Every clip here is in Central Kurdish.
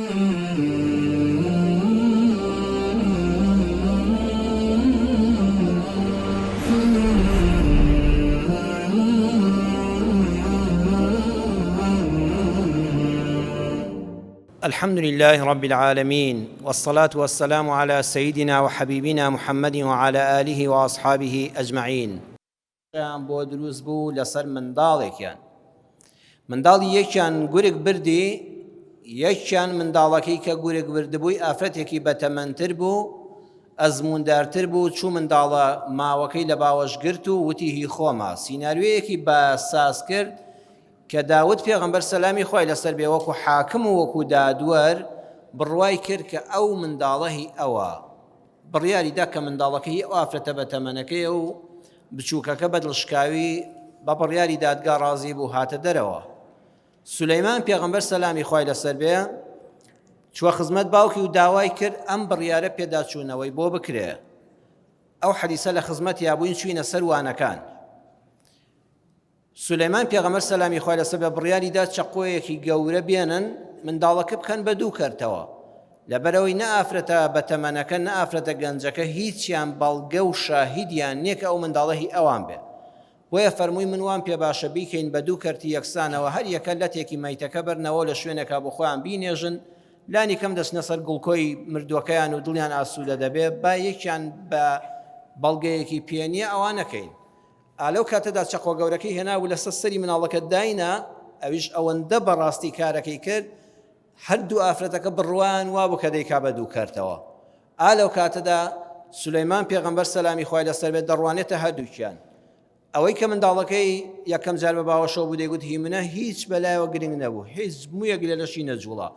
الحمد لله رب العالمين والصلاة والسلام على سيدنا وحبيبنا محمد وعلى آله وأصحابه أجمعين یان بۆ دروست بوو لەسەر منداڵێکیان منداڵی یەکیان گورگ بردی یەکیان منداڵەکەی کە گورگ بردبووی ئافرەتێکی بەتەمەنتر بوو ئەزموندارتر بوو چوو منداڵە ماوەکەی لە باوەش گرت و وتی هی خۆمە سیناریۆیەکی بە ساز کرد کە داود پێغەمبەر سەلامی خوای لەسەر بێ وەکو حاکم و وەکو دادوەر بڕوای کرد کە ئەو منداڵە هی ئەوە بڕیاری دا کە منداڵەکە هی ئەو ئافرەتە بەتەمەنەکەیە و بچووکەکە بە دڵشکاوی بە بڕیاری دادگا ڕازی بوو هاتە دەرەوە. سولەیمان پێغەمبەر سەلامی خوای لەسەر بێ چووە خزمەت باوکی و داوای کرد ئەم بڕیارە پێداچوونەوەی بۆ بکرێ. ئەو حەدیسە لە خزمەتیا بووین چووینە سەر وانەکان. سولەیمان پێغەمبەر سەلامی خوای لەسەر بێ بڕیاری دا چەقۆیەکی گەورە بێنن منداڵەکە بکەن بە دوو کەرتەوە لەبەرەوەی نە ئافرەتە بەتەمەنەکە نە ئافرەتە گەنجەکە هیچیان بەڵگە و شاهیدیان نییە کە ئەو منداڵە هی ئەوان بێ بۆیە فەرمووی من وام پێ باشە بیکەین بە دوو کەرتی یەکسانەوە هەر یەکە لەتێکی مەیتەکە بەرنەوە لە شوێنێکا بۆ خۆیان بینێژن لانی کەم دەچنە سەر گوڵکۆی مردووەکەیان و دڵیان ئاسوودە دەبێ با یەکیان بە بەڵگەیەکی پێ نییە ئەوە نەکەین ئا لەو کاتەدا چەقۆ گەورەکەی هێنا و لەسەر سەری مناڵەکە داینا، ئەویش ئەوەندە بە ڕاستی کارەکەی کرد، هەردوو ئافرەتەکە بڕوایان وابوو کە دەیکا بە دوو کەرتەوە. ئا لەو کاتەدا سولەیمان پێغەمبەر سەلامی خوای لەسەر بێت دەڕوانێتە هەردووکیان. ئەوەی کە منداڵەکەی یەکەم جار بە باوەشەوە بوو دەیگوت هی منە، هیچ بەلایەوە گرنگ نەبوو، هیچ موویەک لە لەشی نەجووڵا.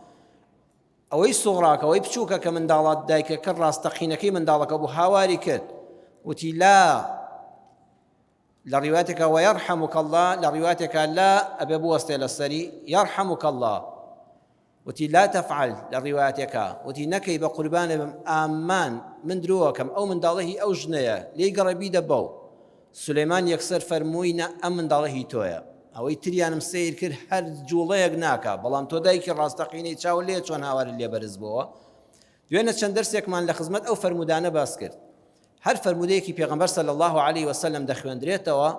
ئەوەی سوغراکە ئەوەی بچووکە کە منداڵە دایکەکە ڕاستەقینەکەی منداڵەکە بوو هاواری کرد وتی لا لە ڕیواتێکە وەیەرحەمک الله لە ڕیواتێکە لا ئەبێ بوەستێ لەسەری یەرحەمک الله وتی لا تفعل لە ڕیواتێکە وتی نەکەی بە قوربانە بم ئامان من درۆکەم ئەو منداڵە هی ئەو ژنەیە لێی گەڕێ بیدە بەو سولەیمان یەکسەر فەرمووی نا ئەم منداڵە هی تۆیە. ئەوەی تریانم سەیر کرد هەر جوڵەیەک ناکا، بەڵام تۆ دایکی ڕاستەقینەی چاوت لێیە چۆن هاوارت لێ بەرز بۆوە. دوێنە چەند دەرسێکمان لە خزمەت ئەو فەرموودانە باس کرد. هەر فەرموودەیەکی پێغەمبەر صلی اللە علیه وسلم دەخوێندرێتەوە،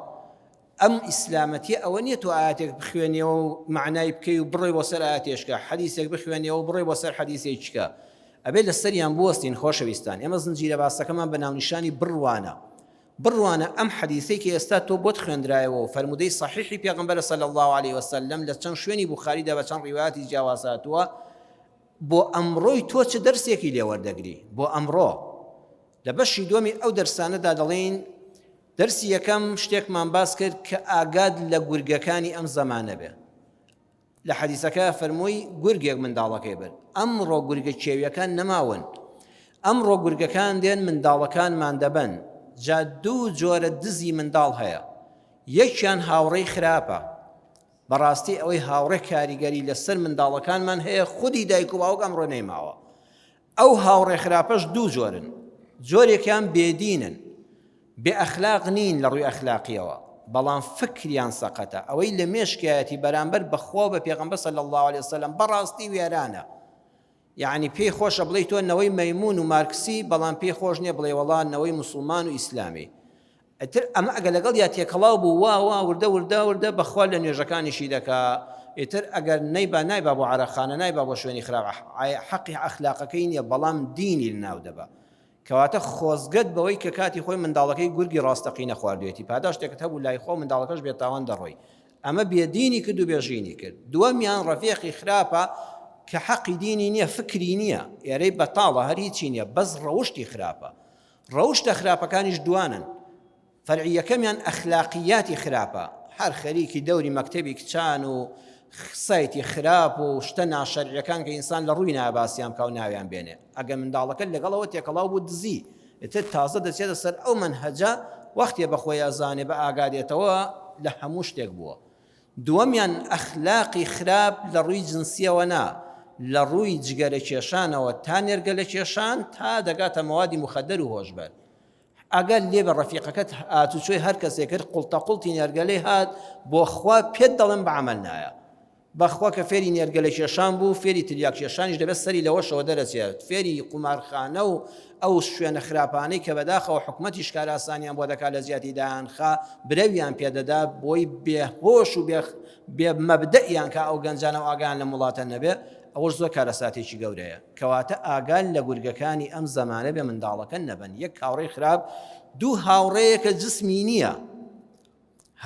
ئەم ئیسلامەتیە ئەوە نییە تۆ ئایەتێک بخوێنیەوە و مەعنای بکەی و بڕۆی بۆ سەر ئایەتێشکە، حەدیسێک بخوێنیەوە و بڕۆی بۆ سەر حەدیسێکیکە. ئەبێ لەسەریان بوەستین خۆشەویستان. ئێمە زنجیرە باسەکەمان بە ناونیشانی بڕوانە. بڕوانە ئەم حەدیسەی کە ئێستا تۆ بۆت خوێندرایەوە و فەرموودەی صەحیحی پێغەمبەرە صلی اللە علیە وسلم لە چەند شوێنی بوخاریدا بە چەند ڕیوایەتی جیاواز هاتووە بۆ ئەمڕۆی تۆ چ دەرسێکی لێ وەردەگری بۆ ئەمڕۆ لە بەشی دووەمی ئەو دەرسانەدا دەڵێین دەرسی یەکەم شتێکمان باس کرد کە ئاگاد لە گورگەکانی ئەم زەمانە بێ لە حەدیسەکە فەرمووی گورگێک منداڵەکەی برد ئەمڕۆ گورگە کێویەکان نەماون ئەمڕۆ گورگەکان دێن منداڵەکانمان دەبەن جا دوو جۆرە دزی منداڵ هەیە یەکیان هاوڕێی خراپە بەڕاستی ئەوەی هاوڕێ کاریگەری لەسەر منداڵەکانمان هەیە خودی دایک و باوک ئەمڕۆ نەیماوە ئەو هاوڕێ خراپەش دوو جۆرن، جۆرێکیان بێدینن، بێ ئەخلاق نین لە ڕووی ئەخلاقیەوە، بەڵام فکریان سەقەتە، ئەوەی لە مێشکیایەتی بەرامبەر بە خوا و بە پێغەمبەر صلی اللە علیە وسلم بەڕاستی وێرانە. یەعنی پێی خۆشە بڵێی تۆ نەوەی مەیموون و مارکسی، بەڵام پێی خۆش نییە بڵێی وەڵا نەوەی موسڵمان و ئیسلامی. ئیتر ئەمە ئەگەر لەگەڵیا تێکەڵاو بوو وا وا وردە وردە وردە بەخوا لە نوێژەکانیشی دەکا ئیتر ئەگەر نەیبا نایبا بۆ عەرەقخانە نایبا بۆ شوێنی خراپ حەقی ئەخلاقەکەی نییە بەڵام دینی لەناو دەبا کەواتە خۆزگەت بەوەی کە کاتی خۆی منداڵەکەی گورگی ڕاستەقینە خواردوێتی پاداشتێکت هەبوو لای خۆ منداڵەکەش بێتاوان دەڕۆی ئەمە بێدینی کرد و بێژینی کرد دووەمیان ڕەفیقی خراپە کە حەقی دینی نییە فکری نییە ئێرەی بەتاڵە هەر هیچی نییە بەس ڕەوشتی خراپە ڕەوشتە خراپەکانیش دوانن، فەرعی یەکەمیان ئەخلاقیاتی خراپە، هەر خەریکی دەوری مەکتەبی کچان و سایتی خراپ و شتە ناشەرعیەکان کە ئینسان لە ڕووی نایە باسیان بکا و ناویان بێنێ، ئەگەر منداڵەکەت لەگەڵ ئەوە تێکەڵاو بوو دزی، ئیتر تازە دەچێتە سەر ئەو مەنهەجە، وەختێ بە خۆی ئەزانێ بە ئاگا دێتەوە لە هەموو شتێک بووە. دووەمیان ئەخلاقی خراپ لە ڕووی جنسیەوە نا، لە ڕووی جگەرە کێشانەوە تا نێرگەلە کێشان تا دەگاتە مەوادی موخەدەر و هۆشبەر. ئاگات لێ بێ ڕەفیقەکەت هاتوچۆی هەر کەسێ کرد قوڵتە قوڵتی نێرگەلەی هات بۆ خوا پێت دەڵێم بە عەمەل نایە. بەخوا کە فێری نێرگەلە کێشان بوو فێری تلیاک کێشانیش دەبێت سەری لەوەشەوە دەرەچێت فێری قومارخانە و ئەو شوێنە خراپانەی کە بەداخەوە حکومەتیش کارئاسانیان بۆ دەکات لە جیاتی دایانخا برەویان پێدەدا بۆی بێهۆش و بێ بێ مەبدەئیان کە ئەو گەنجانە و ئاگایان لەم وڵاتە نەبێ ئەوەش زۆر کارەساتێکی گەورەیە کەواتە ئاگال لە گورگەکانی ئەم زەمانە بێ منداڵەکە نەبن یەک هاوڕێی خراپ دوو هاوڕێیەکە جسمی نییە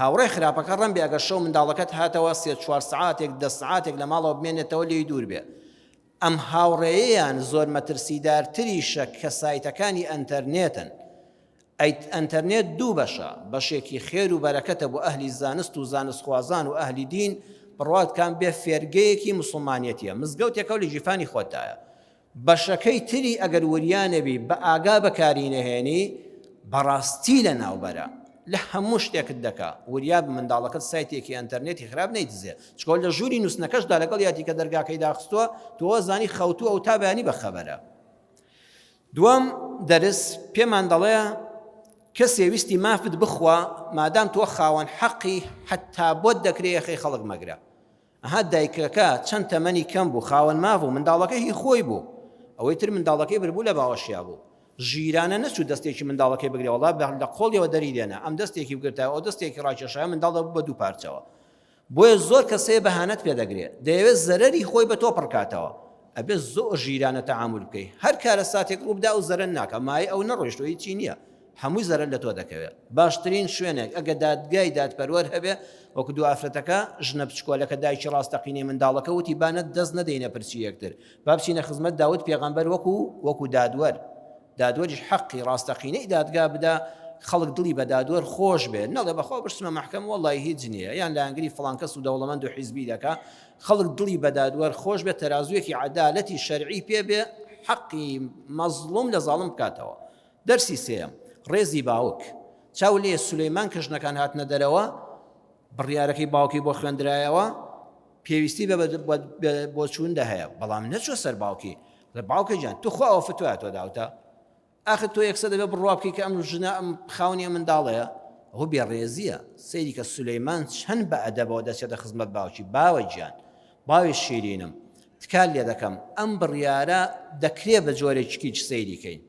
هاوڕێ خراپەکە ڕەنبێ ئەگەر شەو منداڵەکەت هاتەوە سێ چوار سەعاتێک دە سەعاتێک لە ماڵەوە بمێنێتەوە لێی دوور بێ ئەم هاوڕێیەیان زۆر مەترسیدارتریشە کە سایتەکانی ئەنتەرنێتن ئەی ئەنتەرنێت دوو بەشە بەشێکی خێر و بەرەکەتە بۆ ئەهلی زانست و زانستخوازان و ئەهلی دین بڕوات کام بێ فێرگەیەکی مسلمانەتیە مزگەوتێکە و لە گیرفانی خۆتدایە بەشەکەی تری ئەگەر وریا نەبی بە ئاگا بەکاری نەهێنی بەڕاستی لەناوبەرە لە هەموو شتێکت دەکا وریا بە منداڵەکەت سایتێکی ئەنتەرنێتی خراپ نەیدزێ چکۆ لە ژووری نووسنەکەشدا لەگەڵ یاتی کە دەرگاکەی داخستووە تۆ زانی خەوتووە و تا بەیانی بە خەبەرە دووەم دەرس پێمان دەڵێ کەسێ ویستی مافت بخوا مادام تۆ خاوەن حەقی حتا بۆت دەکرێ یەخەی خەڵک مەگرە ئەها دایکەکە چەند تەمەنی کەم بوو خاوەن ماف بوو منداڵەکە هی خۆی بوو ئەوەی تر منداڵەکەی بربوو لە باوەشیا بوو ژیرانە نەچوو دەستێکی منداڵەکەی بگرێ وەڵا لە قۆڵیەوە دەری دێنا ئەم دەستێکی بگرتایە ئەو دەستێکی ڕاکێشایە منداڵ دەبوو بە دوو پارچەوە بۆیە زۆر کەس هەیە بەهانەت پێ دەگرێ دەیەوێت زەرەری خۆی بە تۆ پڕکاتەوە ئەبێ زۆر ژیرانە تەعامول بکەی هەر کارەساتێک ڕووبدا ئەو زەرەر ناکا مایەی ئەو نەڕۆیشتووە هیچی نییە هەمووی زەرەر لە تۆ دەکەوێت باشترین شوێنێک ئەگە دادگای دادپەروەر هەبێ وەکو دوو ئافرەتەکە ژنە بچکۆلەکە دایکی ڕاستەقینەی منداڵەکە وتی با نە دەست نەدەینە پرچی یەکتر با بچینە خزمەت داود پێغەمبەر وەکو وەکو دادوەر دادوەریش حەقی ڕاستەقینەی دادگا بدا خەڵک دڵی بە دادوەر خۆش بێ نەڵێ بەخوا بشتمە مەحکەمە وەڵی هیچ نییە یان لایەنگری فڵان کەس و دەوڵەمەند و حیزبی دەکا خەڵک دڵی بە دادوەر خۆش بێ تەرازوویەکی عەدالەتی شەرعی پێ بێ حەقی مەزڵوم لە زاڵم بکاتەوە دەرسی سێیەم، ڕێزی باوک. چاو لێیە سولەیمان کە ژنەکان هاتنە دەرەوە، بڕیارەکەی باوکی بۆ خوێندرایەوە، پێویستی بە بۆچووندا هەیە، بەڵام نەچووە سەر باوکی. دەڵێ باوکە گیان، توخوا ئەوە فتوایە تۆ داوتە؟ ئاخر تۆ یەکسەر دەبێ بڕوا بکەی کە ئەم ژنە ئەم خاوەنی ئەم منداڵەیە. ئەوە بێڕێزییە. سەیری کە سولەیمان چەند بە ئەدەبەوە دەچێتە خزمەت باوکی، باوە گیان، باوی شیرینم، تکات لێ دەکەم ئەم بڕیارە دەکرێ بە جۆرێکیش سەیری کەین.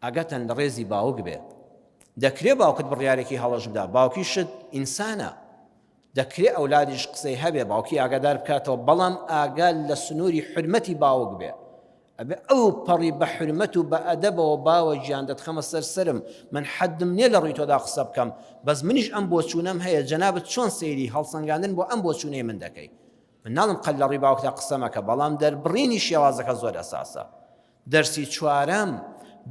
ئاگاتان لە ڕێزی باوک بێ. دەکرێ باوکت بڕیارێکی هەڵەش بدا، باوکیشت ئینسانە. دەکرێ ئەولادیش قسەی هەبێ باوکی ئاگادار بکاتەوە، بەڵام ئاگا لە سنووری حورمەتی باوک بێ. ئەبێ ئەو پەڕی بە حورمەت و بە ئەدەبەوە باوە گیان دەتخەمە سەر سەرم، من حەدم نییە لە ڕووی تۆدا قسە بکەم، بەس منیش ئەم بۆچوونەم هەیە، جەنابت چۆن سەیری هەڵسەنگاندن بۆ ئەم بۆچوونەی من دەکەی؟ من ناڵێم قەت لە ڕووی باوکتا قسە مەکە، بەڵام دەربڕینی شێوازەکە زۆر ئەساسە. دەرسی چوارەم،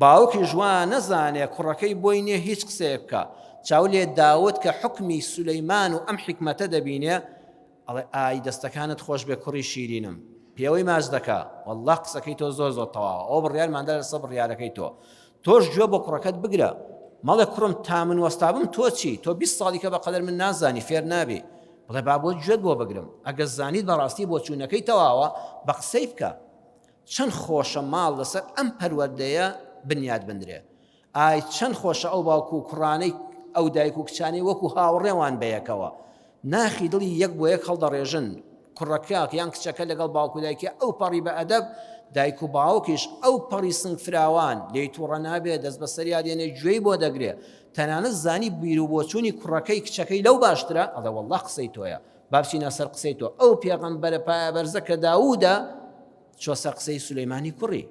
باوکیش وا نەزانێ کوڕەکەی بۆی نییە هیچ قسەیەک بکا. چاو لێ داود کە حوکمی سولەیمان و ئەم حیکمەتە دەبینێ، ئەڵێ ئای دەستەکانت خۆش بێ کوڕی شیرینم. پێوەی ماچ دەکا، وەڵڵا قسەکەی تۆ زۆر زۆر تەواوە، ئەوە بڕیارمان دا لەسەر بڕیارەکەی تۆ. تۆش گوێ بۆ کوڕەکەت بگرە. مەڵێ کوڕم تا من وەستابم تۆ چی؟ تۆ 20 ساڵی کە بەقەدەر من نازانی، فێر نابی. بڵێ با بۆ گوێت بۆ بگرم. ئەگەر زانیت بەڕاستی بۆچوونەکەی تەواوە، بە قسەی بکە. چەند خۆشە ماڵ لەسەر ئەم پەروەردەیە بنیات بنرێ. ئای چەند خۆشە ئەو باوک و کوڕانەی ئەو دایک و کچانەی وەکو هاوڕێوان بەیەکەوە ناخی دڵی یەک بۆ یەک هەڵدەڕێژن کوڕەکە یان کچەکە لەگەڵ باوک و دایکی ئەو پەڕی بە ئەدەب دایک و باوکیش ئەو پەڕی سنگ فراوان لێی تووڕە نابێ دەست بەسەریا دێنێ گوێی بۆ دەگرێ تەنانەت زانی بیر و بۆچوونی کوڕەکەی کچەکەی لەو باشترە ئەڵێ وەڵڵا قسەی تۆیە با بچینە سەر قسەی تۆ ئەو پێغەمبەرە پایەبەرزە کە داوودە چوە سەر قسەی سولەیمانی کوڕی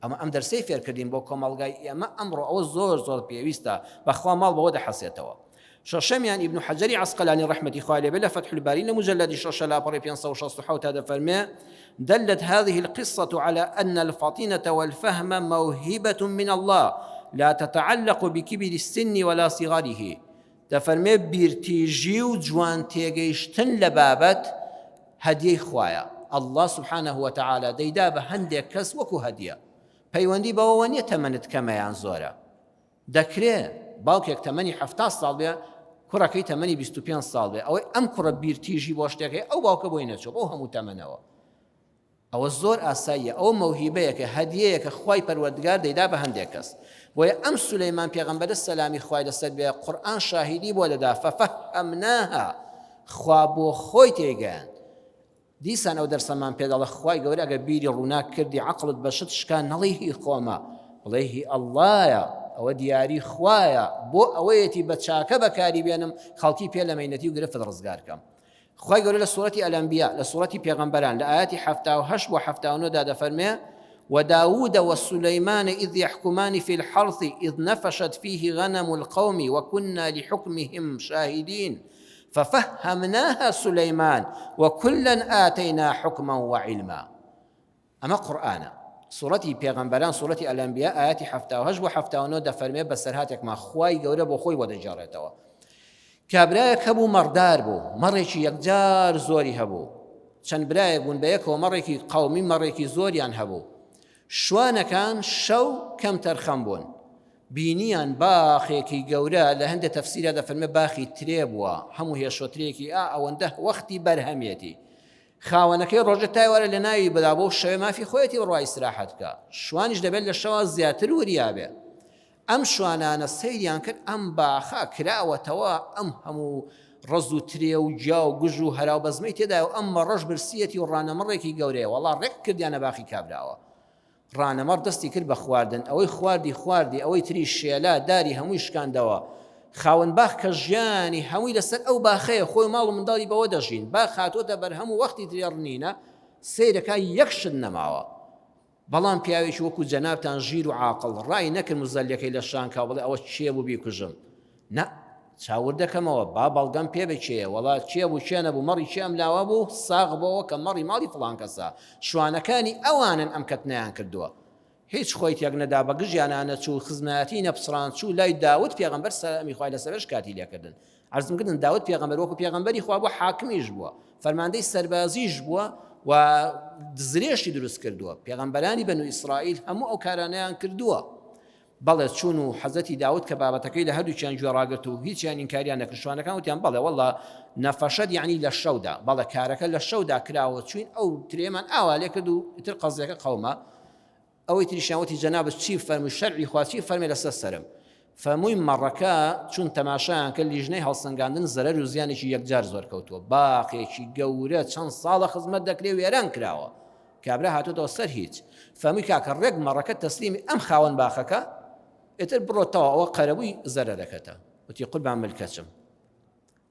ئەمە ئەم دەرسەی فێرکردین بۆ کۆمەڵگای ئێمە ئەمڕۆ ئەوە زۆر زۆر پێویستە بەخوا ماڵ بەوە دەحەسێتەوە شەشەمیان ئیبن حەجەری عەسقەلانی ڕەحمەتی خوای لێ بێ لە فەتح الباری لە مجلدی شەشە لاپەڕەی 567 تا دەفەرمێ دلت هذه القصة على أن الفطينة والفهم موهبة من الله لا تتعلق بكبر السن ولا صغره دەفەرمێ بیرتیژی و جوان تێگەیشتن لە بابەت هەدیەی خوایە اللە سبحانە وتعالی دەیدا بە هەندێک کەس وەکو هەدیە پەیوەندی بەوەوە نیە تەمەنت کەمە یان زۆرە دەکرێ باوکێک تەمەنی حەفتا ساڵ بێ کوڕەکەی تەمەنی 25 ساڵ بێ ئەوەی ئەم کوڕە بیرتیژی بۆ شتێک هەیە ئەو باوکە بۆی نەچوو بەو هەموو تەمەنەوە ئەوە زۆر ئاساییە، ئەوە مەوهیبەیەکە، هەدیەیەکە خوای پەروەردگار دەیدا بە هەندێک کەس. بۆیە ئەم سولەیمان پێغەمبەرە سەلامی خوای لەسەر بێ قورئان شاهیدی بۆ دەدا ففهمناها خوا بۆ خۆی تێیگەیاند. دیسان ئەو دەرسەمان پێ دەڵێ خوای گەورە ئەگەر بیری ڕووناک کردی عەقڵت بە شت شکا نەڵێی هی خۆمە بڵێ هی ئەڵڵایە ئەوە دیاری خوایە بۆ ئەوەیەتی بە چاکە بەکاری بێنم خەڵکی پێ لە مەینەتی و گرفت ڕزگار کەم خوای گەورە لە سوڕەتی الانبیاء لە سوڕەتی پێغەمبەران لە ئایەتی 78 بۆ 79 دا دەفەرمێ وداود وسليمان إذ يحكمان في الحرث إذ نفشت فيه غنم القوم وكنا لحكمهم شاهدين ففهمناها سليمان وكلا آتينا حكما وعلما ئەمە قورئانە. سوڕەتی پێغەمبەران سوڕەتی الانبیاء ئایەتی 78 بۆ 79 دەفەرمێ بەسەرهاتێکمان خوای گەورە بۆ خۆی بۆ دەگێڕێتەوە. کابرایەک هەبوو مەڕدار بوو، مەڕێکی یەکجار زۆری هەبوو. چەند برایەک بوون بە یەکەوە مەڕێکی قەومی مەڕێکی زۆریان هەبوو. شوانەکان شەو کەم تەرخەم بوون. بینیان باخێکی گەورە لە هەندێ تەفسیرا دەفەرمێ باخی ترێ بووە، هەموو هێشۆترێکی ئا ئەوەندە وەختی بەرهەمێتی. خاوەنەکەی ڕۆژێ تا ئێوارە لە ناوی بدا بۆ شەوێ مافی خۆیەتی بڕوا ئیسراحەت بکا شوانیش دەبێت لە شەوا زیاتر وریا بێ ئەم شوانانە سەیریان کرد ئەم باخە کراوەتەوە ئەم هەموو ڕەز و ترێ و گیا و گژ و هەراو بەزمەی تێدایە و ئەم مەڕەش برسیەتی و ڕانەمەڕێکی گەورەیە وەڵا ڕێک کردیانە باخی کابراوە ڕانەمەڕ دەستی کرد بە خواردن، ئەوەی خواردی خواردی، ئەوەی تری شێلا، داری هەمووی شکاندەوە. خاوەن باخ کە ژیانی هەمووی لەسەر ئەو باخەیە، خۆی و ماڵ و منداڵی بەوە دەژین، باخ هاتۆتە بەرهەم و وەختی ترێ ڕنینە، سەیرەکا یەک شت نەماوە. بەڵام پیاوێکی وەکوو جەنابتان ژیر و عاقڵ، ڕای نەکرد مزەلیەکەی لە شان کا و بڵێ ئەوە کێ بوو بیکوژم. نا، چاو ورد دەکەمەوە، با بەڵگەم پێ بێ کێیە، وەڵا کێ بوو کێ نەبوو، مەڕی کێ ئەم لاوە بوو، ساغ بۆوە کە مەڕی ماڵی فڵان کەسە، شوانەکانی ئەوانن ئەم کەتنەیان کردووە. هیچ خۆی تێک نەدا، بە گژیانا نەچوو، خزمایەتیی نەپچڕاند، چوو لای داود پێغەمبەر سەلامی خوای لەسەر بێ شکاتی لێ کردن. عەرزم کردن داود پێغەمبەر وەکوو پێغەمبەری خوا بووە، حاکمیش بووە، فەرماندەی سەربازیش بووە و زرێشی دروست کردووە. پێغەمبەرانی بەنو ئیسرائیل هەموو ئەو کارانەیان کردووە. بەڵێ چوون و حەزرەتی داود کە بابەتەکەی لە هەردووکیان گوێ ڕاگرت و هیچیان ئینکاریان نەکرد شوانەکان وتیان بەڵێ واللە نەفەشەت یەعنی لە شەودا بەڵێ کارەکە لە شەودا کراوە چوین ئەو ترێمان ئاوا لێ کرد و ئیتر قەزیەکە قەوما ئەوەی تریشیان وتی جەنابت چی فەرمووی شەرعی خوا چی فەرمێ لەسەر سەرم فەرمووی مەڕەکە چون تەماشایان کرد لیژنەی هەڵسەنگاندن زەرەر و زیانێکی یەکجار زۆر کەوتووە باخێکی گەورە چەند ساڵە خزمەت دەکرێ وێران کراوە کابرا هاتۆتەوە سەر هیچ. فەرمووی کاکە ڕێک مەڕەکە تەسلیمی ئەم خاوەن باخەکە، ئیتر بڕۆ تەواو ئەوە قەرەبووی زەرەرەکەتە. وتی قوربان ملکەچم.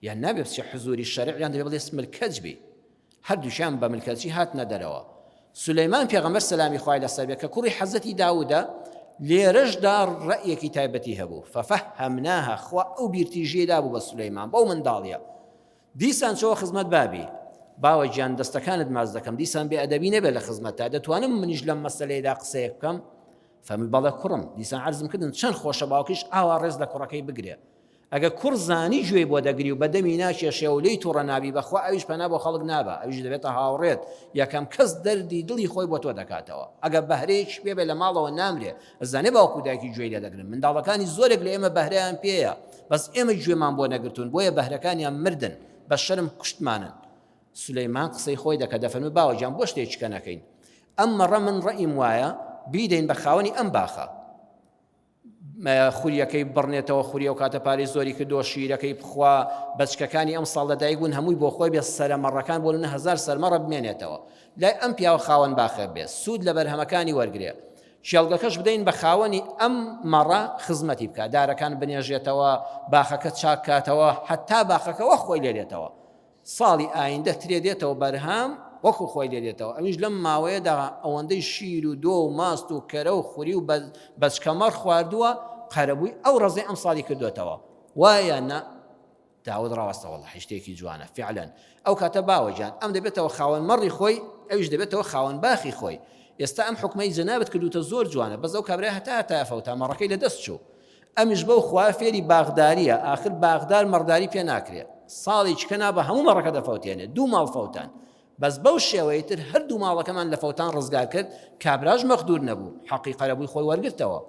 یان نابێ بچێ حزوری شەرع یان دەبێ بڵێ ملکەچ بی. هەردووکیان بە ملکەچی هاتنە دەرەوە. سولەیمان پێغەمبەر سەلامی خوای لەسەر بێ کە کوڕی حەزرەتی داودە لێرەشدا ڕەئیەکی تایبەتی هەبوو. ففهمناها خوا ئەو بیرتیژیەی دابوو بە سولەیمان بەو منداڵیە. دیسان چۆوە خزمەت بابی. باوە گیان دەستەکانت ماچ دەکەم دیسان بێ ئەدەبی نەبێ لە خزمەتتا دەتوانم منیش لەم مەسەلەیەدا قسەیەک بکەم؟ فەرمووی بەڵێ کوڕم. دیسان عەرزم کردن چەند خۆشە باوکیش ئاوا ڕێز لە کوڕەکەی بگرێ. ئەگەر کوڕ زانی گوێی بۆ دەگری و بە دەمی ناکێشێ و لێی توڕە نابی بەخوا ئەویش پەنا بۆ خەڵک نابا ئەویش دەبێتە هاوڕێت یەکەم کەس دەردی دڵی خۆی بۆ تۆ دەکاتەوە ئەگەر بەهرەیەکیش پێ بێ لە ماڵەوە نامرێ ئەزانێ باوک و دایکی گوێی لێ دەگرن منداڵەکانی زۆرێک لە ئێمە بەهرەیان پێیە بەس ئێمە گوێمان بۆ نەگرتوون بۆیە بەهرەکانیان مردن بە شەرم کوشتمانن سولەیمان قسەی خۆی دەکە دەفەرموێ باوە گیان بۆ شتێکی کە نەکەین ئەم مەڕە من ڕەئیم وایە بیدەین بە خاوەنی ئەم باخە خوریەکەی بڕنێتەوە خوری ئەو کاتە پارەی زۆری کردووە شیرەکەی بخوا بەچکەکانی ئەم ساڵ لەدایک بوون هەمووی بۆ خۆی بێ سەرە مەڕەکان بۆ نە هەزار سەرمەڕە بمێنێتەوە لای ئەم پیاوە خاوەن باخە بێ سوود لە بەرهەمەکانی وەرگێ کێڵگەکەش بدەین بە خاوەنی ئەم مەڕە خزمەتی بکە دارەکان بنێژێتەوە باخەکە چاک کاتەوە هەتا باخەکەەوە خۆی لێرێتەوە ساڵی ئایندە ترێ دێتەوە بەرهەم وەکو خۆی لێ دێتەوە ئەویش لەم ماوەیەدا ئەوەندەی شیر و دۆ و ماست و کەرە و خوری و بەچکە مەڕ خواردووە قەرەبووی ئەو ڕەزەی ئەمساڵی کردوێتەوە وایە نا داود ڕاستە وەڵاهی شتێکی جوانە فعلا ئەو کاتە باوە گیان ئەم دەبێتەوە خاوەن مەڕی خۆی ئەویش دەبێتەوە خاوەن باخی خۆی ئێستا ئەم حکومەی جەنابت کردوتە زۆر جوانە بەس ئەو کابرای هەتا هەتا فەوتا مەڕەکەی لە دەست چوو ئەمیش بەو خوا فێری باخداریە ئاخر باخدار مەڕداری پێ ناکرێ ساڵی چکە نا بە هەموو مەڕەکە دەفەوتێنێ دوو ماڵ فەوتان بەس بەو شێوەی تر هەردوو ماڵەکەمان لە فەوتان ڕزگار کرد کابراش مەخدور نەبوو حەقی قەرەبووی خۆی وەرگرتەوە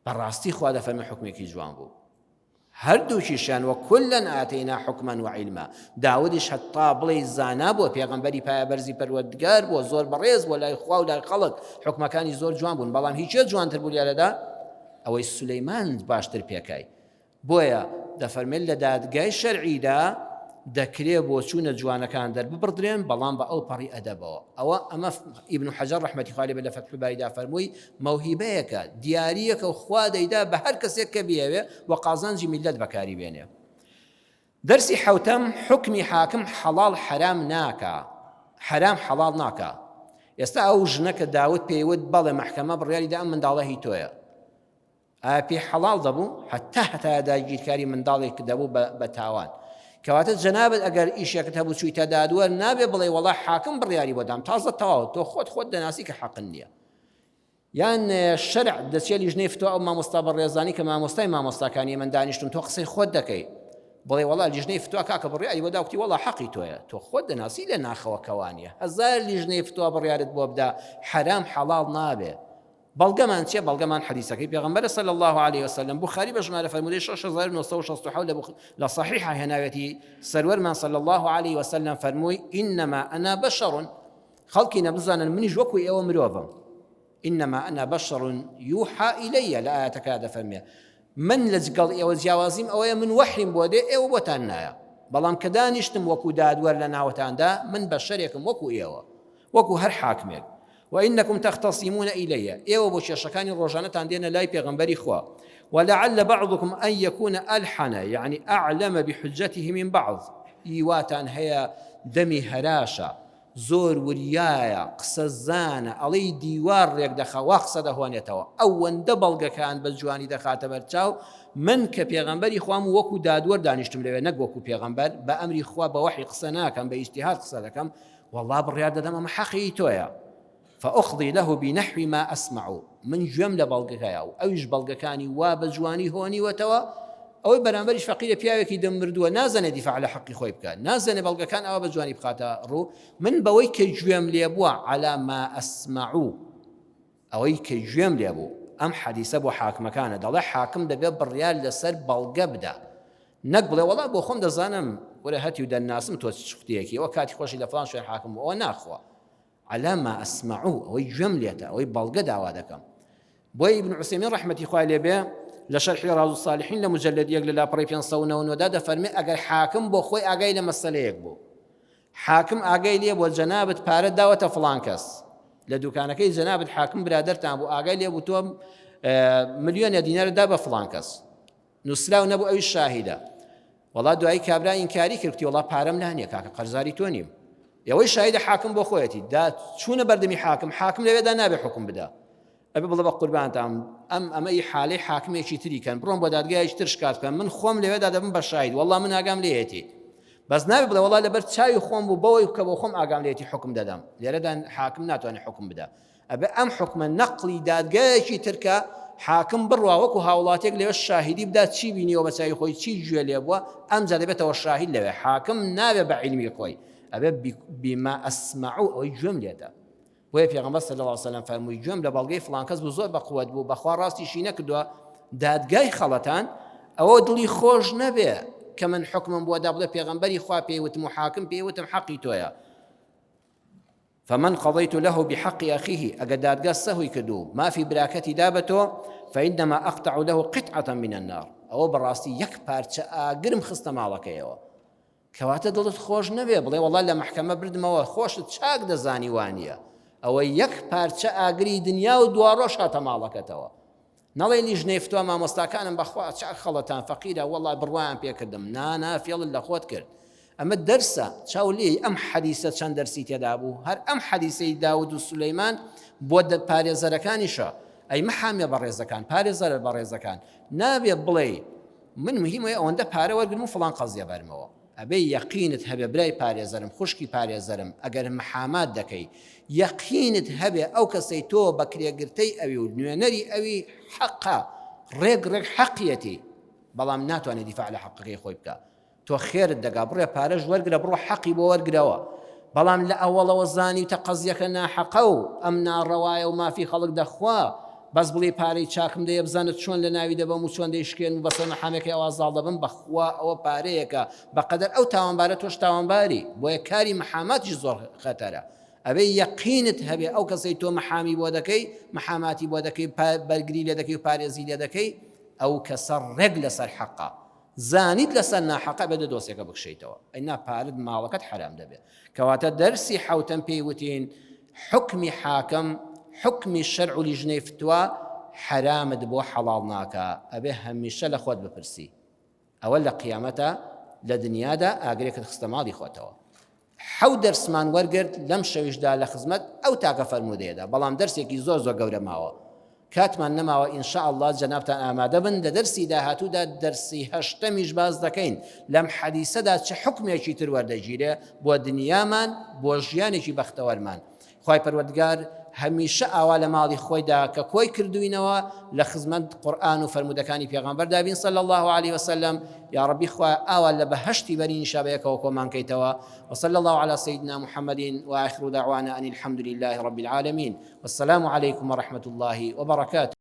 بەڕاستی خوا دەفەرمێ حوکمێکی جوان بوو هەردووکیشیان وکلا آتینا حکما وعلما داودیش هەتا بڵێی زانا بووە پێغەمبەری پایەبەرزی پەروەردگار بووە زۆر بەڕێز بووە لای خوا و لای خەڵک حکومەکانی زۆر جوان بوون بەڵام هیچێ جوانتر بوو لێرەدا ئەوەی سولەیمان باشتر پێکای بۆیە دەفەرمێت لە دادگای شەرعیدا. دەکرێ بۆچوونە جوانەکان دەرببڕدرێن بەڵام بە ئەو پەڕی ئەدەبەوە. ئەوە ئەمە ئیبن حەجەر ڕەحمەتی خوای لێ بێت لە فەتح الباریدا فەرمووی مەوهیبەیەکە، دیارییەکە و خوا دەیدا بە هەر کەسێک کە بیەوێ بۆ قازانجی میللەت بەکاری بێنێ. دەرسی حەوتەم، حوکمی حاکم حەڵاڵ حەرام ناکا، حەرام حەڵاڵ ناکا. ئێستا ئەو ژنە کە داود پێی وت بەڵێ مەحکەمە بڕیاری دا ئەم منداڵە هی تۆیە، ئایا پێی حەڵاڵ دەبوو؟ هەتا هەتایە داگیرکاری منداڵێک دەبوو بە تاوان. کەواتە جەنابت ئەگەر ئیشێکت هەبوو چوویتە دادوەر نابێ بڵێ وەڵا حاکم بڕیاری بۆ دام تازە تەواو تۆ خۆت خۆت دەناسی کە حەقن نییە. یان شەرع دەچێ لیژنەی فتوا ئەو مامۆستا بەڕێزانی کە مامۆستای مامۆستاکانی من دانیشتون تۆ قسەی خۆت دەکەی بڵێ وەڵا لیژنەی فتوا کاکە بڕیاری بۆ دا وتی وەڵا حەقی تۆیە تۆ خۆت دەناسی لە ناخەوە کەوانیە هەزار لیژنەی فتوا بڕیارت بۆ بدا حەرام حەڵاڵ نابێ بەڵگەمان چیە؟ بەڵگەمان حەدیسەکەی پێغەمبەرە صلی اللە علیە وسلم، بوخاری بە ژمارە فەرموودەی 6967 لە لە صحیحە هێناوێتی، سەروەرمان صلی اللە علیە وسلم فەرمووی، انما انا بشر، خەڵکینە بزانن منیش وەکو ئێوە مرۆڤم، انما انا بشر یوحى الی، لە ئایەتەکە دەفەرمێ من لەگەڵ ئێوە جیاوازیم ئەوەیە من وەحیم بۆ دێ ئێوە بۆتان نایە، بەڵام کە دانیشتم وەکو دادوەر لە ناوتاندا من بەشەرێکم وەکو ئێوە، وەکو هەر حاکمێک، وانکم تختصمون الی، ئێوە بۆ کێشەکانی ڕۆژانەتان دێنە لای پێغەمبەری خوا، ولعل بعضکم ان یکون الحن یعنی اعلم بحجته من بعض، ئی واتان هەیە دەمی هەراشە، زۆر وریایە، قسە زانە، ئەڵێی دیوار ڕێک دەخا وا قسە دەهۆنێتەوە، ئەوەندە بەڵگەکان بە جوانی دەخاتە بەرچاو، من کە پێغەمبەری خوام و وەکو دادوەر دانیشتم لەوێ نەک وەکو پێغەمبەر، بە ئەمری خوا بە وەحی قسە ناکەم، بە ئیجتیهاد قسە دەکەم، وەڵا بڕیار دەدەم ئەمە حەقی تۆیە فأقضی له بنحو ما أسمع من گوێم لە بەڵگەکەیە و ئەویش بەڵگەکانی وا بە جوانی هۆنیوەتەوە ئەوەی بەرامبەریش فەقیرە پیاوێکی دەم مردووە نازانێ دیفاع لە حەقی خۆی بکات نازانێ بەڵگەکان ئەوە بە جوانی بخاتە ڕوو من بەوەی کە گوێم لێ بووە على ما أسمع ئەوەی کە گوێم لێ بوو ئەم حەدیسە بۆ حاکمەکانە دەڵێ حاکم دەبێ بڕیار لەسەر بەڵگە بدا نەک بڵێ وەڵا بۆ خۆم دەزانم وەرە هەتیو دەناسم تۆ چ شختەیەکی ئەوە کاتی خۆشی لە فڵان شوێن حاکم بوو ئەوە ناخوا علی ما اسمع ئەوەی گوێم لێتە ئەوەی بەڵگە داوا دەکەم بۆیە ابن عثیمین ڕەحمەتی خوای لێ بێ لە شەرحی ڕاز الصالحین لە مجلد یەک لە لاپەڕەی 599 دا دەفەرمێ ئەگەر حاکم بۆ خۆی ئاگای لە مەسەلەیەک بوو حاکم ئاگای لێ بووە جەنابت پارەت داوەتە فڵان کەس لە دوکانەکەی جەنابت حاکم برادەرتان بوو ئاگای لێ بوو تۆ ملیۆنە دینارت دا بە فڵان کەس نووسراو نەبوو ئەویش شاهیدە وەڵا دوایی کابرا ئینکاری کرد کوتی وەڵا پارەم لا نییە کاکە قەرزاری تۆ نیم ئەوەی شاهیدە حاکم بۆ خۆیەتی دا چوونە بەردەمی حاکم حاکم لەوێدا نابێ حکم بدا ئەبێ بڵێ بە قوربانتان ئەم ئەمە ئی حالەی حاکمێکی تری کەن بڕۆن بۆ دادگایەکی تر شکات بکەن من خۆم لەوێدا دەبم بە شاهید وەڵا من ئاگام لێیەتی بەس نابێ بڵێ وەڵا لەبەر چاوی خۆم بوو بەوەی کە بۆ خۆم ئاگام لێتی حکم دەدەم لێرەدا حاکم ناتوانێت حکم بدا ئەبێ ئەم حکمە نەقلی دادگایەکی ترکە حاکم بڕوا وەکو هاوڵاتێک لەوێ شاهیدی بدا چی بینیوە بە چاوی خۆی چی گوێ لێ بووە ئەمجا دەبێتەوە شاهید لەوێ حاکم نابێ بە عیلمی خۆی ئەبێ بیما ئەسمع ئەوەی گوێم لێتە بۆیە پێغەمبەر صلی اللە علیه وسلم فەرمووی گوێم لە بەڵگەی فڵان کەس بوو زۆر بە قوت بوو بەخوا ڕاستیشی نەکردووە دادگای خەڵەتان ئەوە دڵی خۆش نەبێ کە من حکمم بووە دا بڵێ پێغەمبەری خوا پێی وتم و حاکم پێی وتم حەقی تۆیە فمن قضيت له بحق أخيه ئەگەر دادگا سەهوی کردو مافی براکەتی دا بە تۆ فإنما أقطع له قطعة من النار ئەوە بەڕاستی یەک پارچە ئاگرم خستە ماڵەکەیەوە کەواتە دڵت خۆش نەبێ بڵێ وەڵا لە مەحکەمە بردمەوە خۆشت چاک دەزانی وانییە ئەوە یەک پارچە ئاگری دنیا و دواڕۆژ هاتە ماڵەکەتەوە نەڵێ لیژنەی فتوا مامۆستاکانم بەخوا چاک خەڵەتان فەقیرە وەڵا بڕوایان پێکردم نانا فێڵت لە خۆت کرد ئەمە دەرسە چاو لێی ئەم حەدیسە چەند دەرسی تێدا بوو هەر ئەم حەدیسەی داود و سولەیمان بۆ پارێزەرەکانیشە ئەی محامیە بەڕێزەکان پارێزەرە بەڕێزەکان نابێ بڵێ من مهیم وەیە ئەوەندە پارە وەرگرم و فڵان قەزیە بەرمەوە ئەبێ یەقینت هەبێ برای پارێزەرم خوشکی پارێزەرم ئەگەر محامات دەکەی یەقینت هەبێ ئەو کەسەی تۆ بە کرێگرتەی ئەوی و نوێنەری ئەوی حەقە ڕێک ڕێک حەقیەتی بەڵام ناتوانێت دیفاع لە حەقەکەی خۆی بکە تۆ خێرت دەگا بڕێ پارەش وەرگرە بڕۆ حەقی بۆ وەرگرەوە بەڵام لە ئەوەڵەوە زانیوتە قەزیەکە ناحەقە و ئەم ناڕەوایە و مافی خەڵک دەخوا بەس بڵێی پارەی چاکم دەیە بزانە چۆن لە ناوی دەبەم و چۆن دەیشکێنم و بەسەر مەحامێکەی ئەوا زاڵ دەبم بەخوا ئەوە پارەیەکە بەقەدەر ئەو تاوانبارە تۆش تاوانباری بۆیە کاری مەحاماتیش زۆر خەتەرە ئەبێ یەقینت هەبێ ئەو کەسەی تۆ مەحامی بۆ دەکەی مەحاماتی بۆ دەکەی بەرگری لێ دەکەی و پارێزی لێ دەکەی ئەو کەسە ڕێک لەسەر حەقە. زانیت لەسەر ناحەقە بێ دە دۆسیەکە بکشێیتەوە ئەینا پارت ماڵەکەت حەرام دەبێت کەواتە دەرسی حەوتەم پێی وتین حوکمی حاکم حوکمی شەرع و لیژنەی فتوا حەرامت بۆ حەڵاڵ ناکا ئەبێ هەمیشە لە خۆت بپرسی ئەوە لە قیامەتە لە دنیادا ئاگرێکت خستە ماڵی خۆتەوە. حەوت دەرسمان وەرگرت لەم شەویشدا لە خزمەت ئەو تاکە فەرموودەیەدا بەڵام دەرسێکی زۆر زۆر گەورە ماوە کاتمان نەماوە ان شاء اللە جەنابتان ئامادە بن لە دەرسی داهاتوودا دەرسی هەشتەمیش باس دەکەین لەم حەدیسەدا چ حوکمێکی تر وەردەگیرێ بۆ دنیامان بۆ ژیانێکی بەختەوەرمان خوای پەروەردگار هەمیشە ئاوا لە ماڵی خۆیدا کە کۆی کردوینەوە لە خزمەت قورئان و فەرموودەکانی پێغەمبەردا بین صلی الله علیه وسلم یا ربی خوا ئاوا لە بەهەشتی بەرینیشا بەیەکەوە کۆمان کەیتەوە وصلی الله علی سیدنا محمد وآخر دعوانا ان الحمد لله رب العالمین والسلام علیکم ورحمة الله وبرکاته.